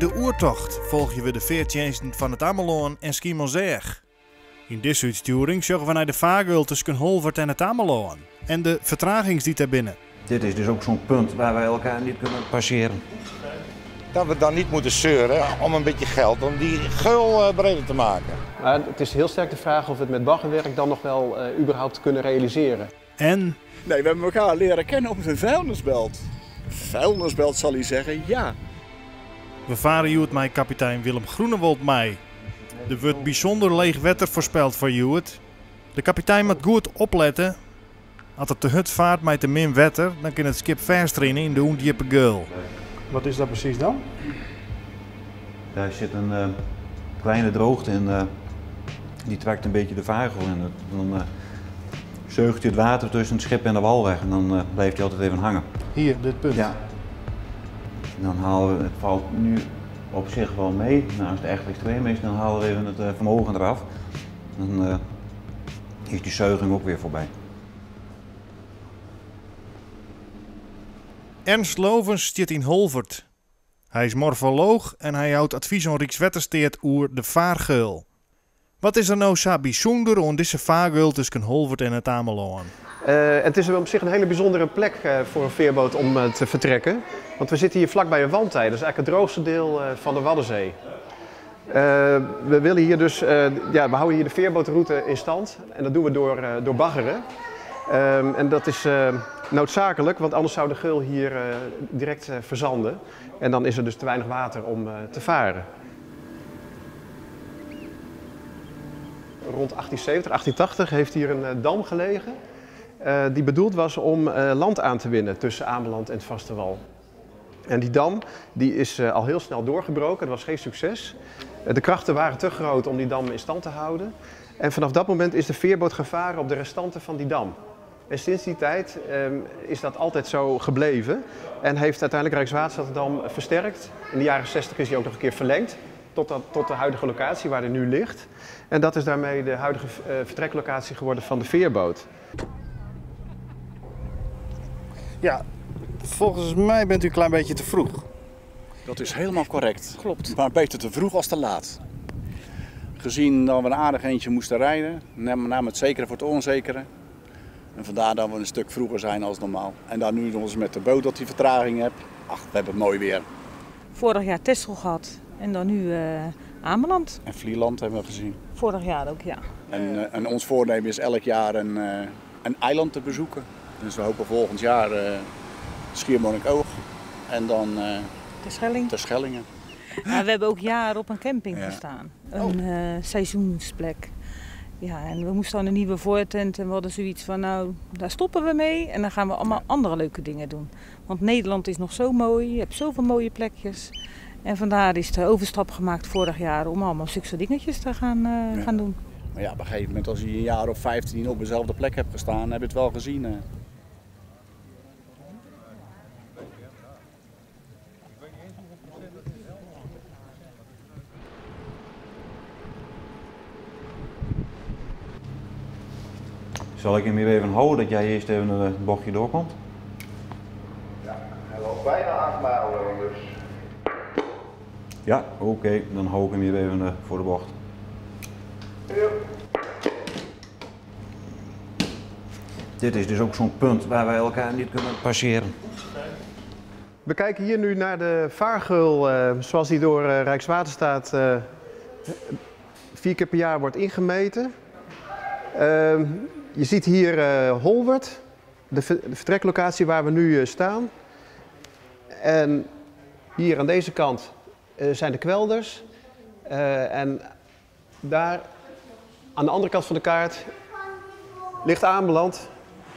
De Oertocht folgje we de feartsjinsten fan It Amelân en Skiermûntseach. Yn dizze útstjoering sjogge we nei de fargeul tusken Holwert en It Amelân en de fertragings dy't dêr binne. Dit is dus ook zo'n punt waar wij elkaar niet kunnen passeren. Dat we dan niet moeten zeuren om een beetje geld om die geul eh, breder te maken. Maar het is heel sterk de vraag of we het met baggerwerk dan nog wel uh, überhaupt kunnen realiseren. En? Nee, we hebben elkaar leren kennen op een vuilnisbelt. Vuilnisbelt zal hij zeggen, ja. We fare hjoed mei kapitein Willem Groenewold mei. Der wurdt bysûnder leech wetter foarspeld foar hjoed. De kapitein moat goed oplette. As er te hurd fart mei te min wetter, dan kin it skip fêstrinne yn de ûndjippe geul. Wat is dat presys dan? Daar zit een uh, kleine droogte in, uh, die trekt een beetje de vaargeul in. Dan uh, zuigt hij het water tussen het schip en de wal weg en dan blijft hij altijd even hangen. Hier, dit punt? Ja. En dan halen we, het valt nu op zich wel mee, maar als het echt extreem is, dan halen we even het vermogen eraf. Dan is die zuiging ook weer voorbij. Ernst Lovens stiet yn Holwert. Hy is morfolooch en hy jout advys oan Rykswettersteat oer de fargeul. Wat is der no sa bysûnder oan dizze fargeul tusken Holwert en It Amelân? Uh, het is op zich een hele bijzondere plek uh, voor een veerboot om uh, te vertrekken. Want we zitten hier vlakbij een wantij, dat is eigenlijk het droogste deel van de Waddenzee. We willen hier dus, ja, we houden hier de veerbootroute in stand en dat doen we door, door baggeren. En dat is noodzakelijk, want anders zou de geul hier direct verzanden. En dan is er dus te weinig water om te varen. Rond 1870, 1880 heeft hier een dam gelegen die bedoeld was om land aan te winnen tussen Ameland en het vaste wal. En die dam die is al heel snel doorgebroken, dat was geen succes. De krachten waren te groot om die dam in stand te houden. En vanaf dat moment is de veerboot gevaren op de restanten van die dam. En sinds die tijd is dat altijd zo gebleven en heeft uiteindelijk Rijkswaterstaat de dam versterkt. In de jaren 60 is hij ook nog een keer verlengd tot de huidige locatie waar hij nu ligt. En dat is daarmee de huidige vertreklocatie geworden van de veerboot. Ja, volgens mij bent u een klein beetje te vroeg. Dat is helemaal correct. Klopt. Maar beter te vroeg als te laat. Gezien dat we een aardig eentje moesten rijden, nam het zekere voor het onzekere. En vandaar dat we een stuk vroeger zijn als normaal. En daar nu nog eens met de boot dat die vertraging hebt. Ach, we hebben het mooi weer. Vorig jaar Texel gehad en dan nu Ameland. En Vlieland hebben we gezien. Vorig jaar ook, ja. En ons voornemen is elk jaar een eiland te bezoeken. Dus we hopen volgend jaar Schiermonnikoog en dan Terschelling. Terschellingen. Ja, we hebben ook jaren op een camping ja. gestaan. Een seizoensplek. Ja, en we moesten dan een nieuwe voortent en we hadden zoiets van, nou, daar stoppen we mee en dan gaan we allemaal andere leuke dingen doen. Want Nederland is nog zo mooi, je hebt zoveel mooie plekjes. En vandaar is de overstap gemaakt vorig jaar om allemaal zulke dingetjes te gaan doen. Maar ja, op een gegeven moment als je een jaar of 15 op dezelfde plek hebt gestaan, heb je het wel gezien. Hè. Zal ik hem hier even houden dat jij eerst even een bochtje doorkomt? Ja, hij loopt bijna 8 mijl dus. Ja, oké, okay, dan hou ik hem hier even voor de bocht. Ja. Dit is dus ook zo'n punt waar wij elkaar niet kunnen passeren. We kijken hier nu naar de vaargeul zoals die door Rijkswaterstaat 4 keer per jaar wordt ingemeten. Je ziet hier Holwert, de vertreklocatie waar we nu staan. En hier aan deze kant zijn de kwelders. En daar aan de andere kant van de kaart ligt Ameland,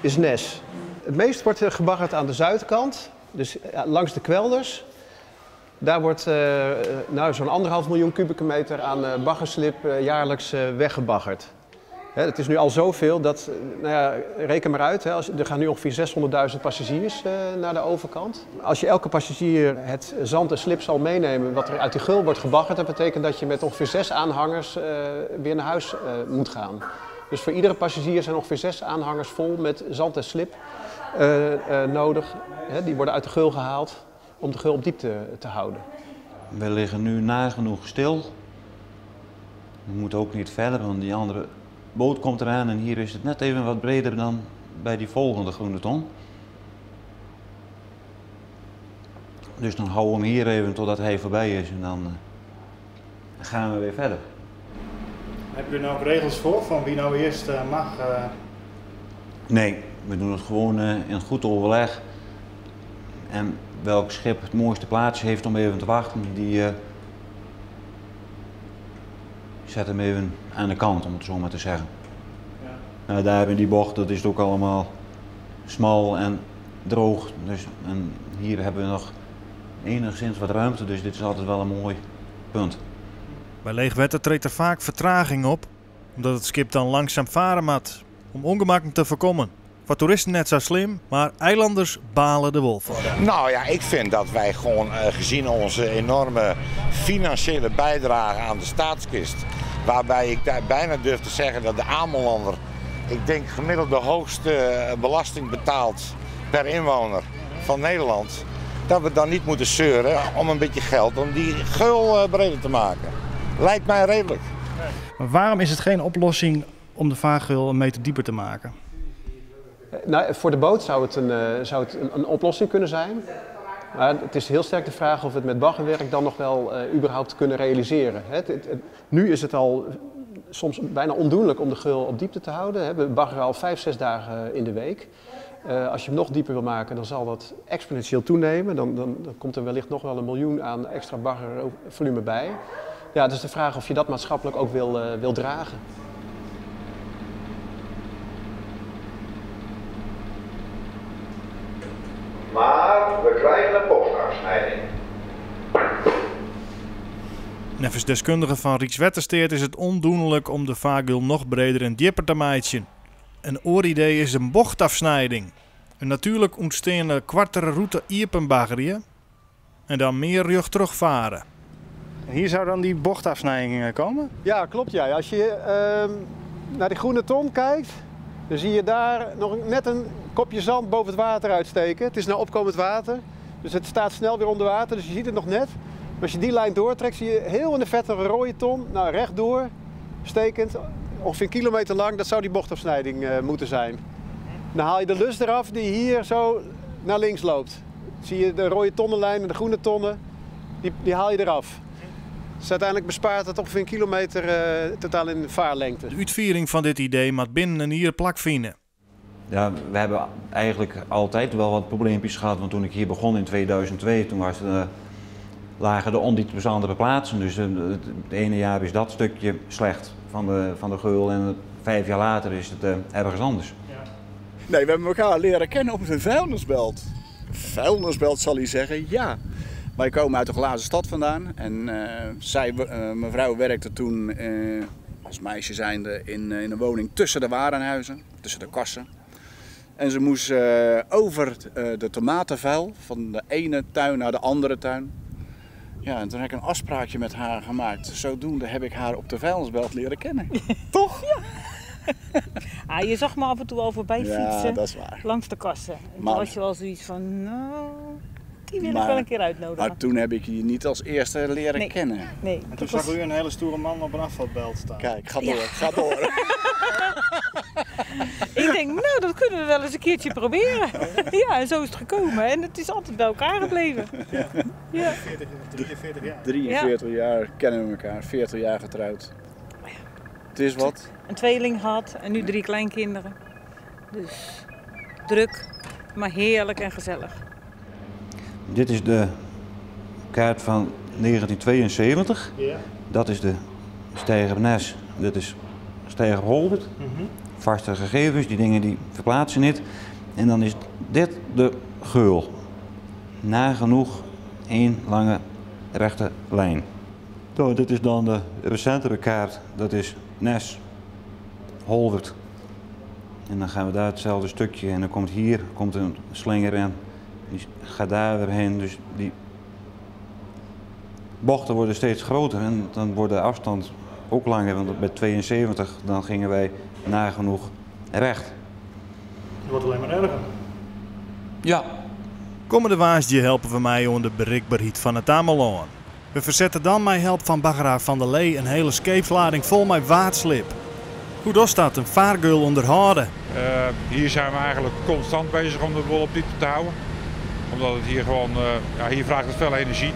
is Nes. Het meest wordt gebaggerd aan de zuidkant, dus langs de kwelders. Daar wordt nou, zo'n 1,5 miljoen kubieke meter aan baggerslib jaarlijks weggebaggerd. Hè, het is nu al zoveel dat, nou ja, reken maar uit, hè, er gaan nu ongeveer 600.000 passagiers naar de overkant. Als je elke passagier het zand en slib zal meenemen wat er uit die geul wordt gebaggerd, dat betekent dat je met ongeveer 6 aanhangers weer naar huis moet gaan. Dus voor iedere passagier zijn ongeveer 6 aanhangers vol met zand en slib nodig. Hè, die worden uit de geul gehaald om de geul op diepte te houden. We liggen nu nagenoeg stil. We moeten ook niet verder, want die andere boot komt eraan en hier is het net even wat breder dan bij die volgende groene ton. Dus dan houden we hem hier even totdat hij voorbij is en dan gaan we weer verder. Heb je er nou ook regels voor van wie nou eerst mag? Nee, we doen het gewoon in goed overleg. En welk schip het mooiste plaatsje heeft om even te wachten, die zet hem even aan de kant, om het zo maar te zeggen. Ja. Nou, daar in die bocht, dat is het ook allemaal smal en droog. Dus, en hier hebben we nog enigszins wat ruimte, dus dit is altijd wel een mooi punt. Bij leeg wetter treedt er vaak vertraging op, omdat het schip dan langzaam varen moet, om ongemakken te voorkomen. Voor toeristen net zo slim, maar eilanders balen de wolf van. Nou ja, ik vind dat wij gewoon gezien onze enorme financiële bijdrage aan de staatskist, waarbij ik daar bijna durf te zeggen dat de Amelander, ik denk gemiddeld de hoogste belasting betaalt per inwoner van Nederland, dat we dan niet moeten zeuren om een beetje geld om die geul breder te maken. Lijkt mij redelijk. Maar waarom is het geen oplossing om de vaargeul een meter dieper te maken? Nou, voor de boot zou het een oplossing kunnen zijn. Maar het is heel sterk de vraag of we het met baggerwerk dan nog wel überhaupt kunnen realiseren. Nu is het al soms bijna ondoenlijk om de geul op diepte te houden. We baggeren al 5, 6 dagen in de week. Als je hem nog dieper wil maken, dan zal dat exponentieel toenemen. Dan komt er wellicht nog wel 1 miljoen aan extra baggervolume bij. Ja, het is de vraag of je dat maatschappelijk ook wil dragen. Maar we krijgen een bochtafsnijding. Neffens deskundigen van Rijkswettersteat is het ondoenlijk om de vaargeul nog breder en dieper te maken. Een ooridee is een bochtafsnijding. Een natuurlijk ontstaande kwartere route iepenbaggeren en dan meer rug terugvaren. En hier zou dan die bochtafsnijding komen? Ja, klopt. Ja. Als je naar die groene ton kijkt, dan zie je daar nog net een kopje zand boven het water uitsteken. Het is nou opkomend water, dus het staat snel weer onder water, dus je ziet het nog net. Maar als je die lijn doortrekt, zie je heel in de vette rode ton, nou rechtdoor, stekend, ongeveer een kilometer lang, dat zou die bochtafsnijding moeten zijn. Dan haal je de lus eraf die hier zo naar links loopt. Zie je de rode tonnenlijn en de groene tonnen, die haal je eraf. Dus uiteindelijk bespaart het ongeveer een kilometer totaal in vaarlengte. De uitvoering van dit idee moet binnen een jaar plak vinden. Ja, we hebben eigenlijk altijd wel wat probleempjes gehad. Want toen ik hier begon in 2002, toen was het, lagen de ondieptes op andere plaatsen. Dus het ene jaar is dat stukje slecht van de geul en 5 jaar later is het ergens anders. Ja. Nee, we hebben elkaar leren kennen op een vuilnisbelt. Vuilnisbelt zal hij zeggen, ja. Wij komen uit de glazen stad vandaan en zij, mevrouw werkte toen als meisje zijnde in een woning tussen de warenhuizen, tussen de kassen. En ze moest over de tomatenvuil van de ene tuin naar de andere tuin. Ja, en toen heb ik een afspraakje met haar gemaakt. Zodoende heb ik haar op de vuilnisbelt leren kennen. Toch? Ja. Ah, je zag me af en toe al voorbij fietsen. Ja, dat is waar. Langs de kassen. En toen was je wel zoiets van, nou, die wil maar, ik wel een keer uitnodigen. Maar toen heb ik je niet als eerste leren kennen. Nee. En toen zag u een hele stoere man op een afvalbelt staan. Kijk, ga door, ga door. Ik denk, nou, dat kunnen we wel eens een keertje proberen. Ja, en zo is het gekomen. En het is altijd bij elkaar gebleven. Ja. Ja. 43 jaar. 43 jaar kennen we elkaar, 40 jaar getrouwd. Het is wat. Een tweeling gehad en nu 3 kleinkinderen. Dus druk, maar heerlijk en gezellig. Dit is de kaart van 1972. Ja. Dat is de steiger Nes. Dit is steiger Holwerd. Mm-hmm. Vaste gegevens, die dingen die verplaatsen niet. En dan is dit de geul. Nagenoeg één lange rechte lijn. Zo, dit is dan de recentere kaart. Dat is Nes, Holwerd. En dan gaan we daar hetzelfde stukje. En dan komt hier een slinger in. Die gaat daar weer heen. Dus die bochten worden steeds groter. En dan wordt de afstand ook langer. Want bij 72 dan gingen wij nagenoeg recht. Het wordt alleen maar erger. Ja. Komende woansdei helpen we mij om de bereikbaarheid van het Amelân. We fersette dan mei help fan baggeraar Van der Lee in hiele skeepslading fol mei waadslib. Hoe dochst dat, in fargeul ûnderhâlde? Hier zijn we eigenlijk constant bezig om de boel op diepte te houden. Omdat het hier gewoon, ja, hier vraagt het veel energie.